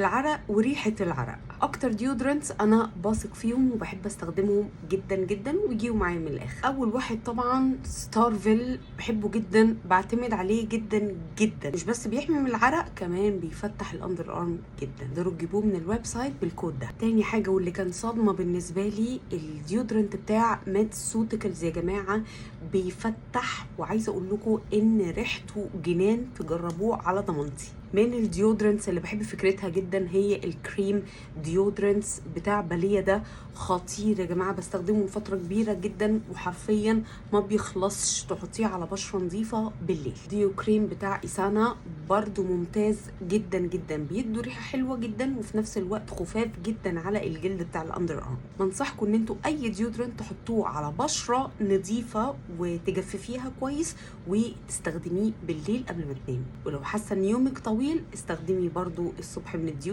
العرق وريحه العرق. اكتر deodorants انا بثق فيهم وبحب استخدمهم جدا جدا ويجيوا معايا من الاخر. اول واحد طبعا ستارفيل، بحبه جدا، بعتمد عليه جدا جدا، مش بس بيحمي من العرق كمان بيفتح ال underarm جدا. تقدروا تجيبوه من ال website بالكود ده. تاني حاجة واللي كان صدمة بالنسبة لي، ال deodorant بتاع ميدسوتيكالز يا جماعة، بيفتح، وعايزه اقول لكم ان ريحته جنان، تجربوه على ضمانتي. من ال deodorants اللي بحب فكرتها جدا هي ال cream deodorants بتاع باليه، ده خطير يا جماعة، بستخدمه من فترة كبيرة جدا وحرفيا ما بيخلصش، تحطيه على بشره نظيفة بالليل. deo cream بتاع ايسانا برضو ممتاز جدا جدا، بيدوا ريحه حلوة جدا وفي نفس الوقت خفاف جدا على الجلد بتاع ال underarm. بنصحكم ان انتوا اي deodorant تحطوه على بشره نظيفة وتجففيها كويس وتستخدميه بالليل قبل ما تنامي، ولو حاسه ان يومك طويل استخدمي برضو الصبح من ال deo.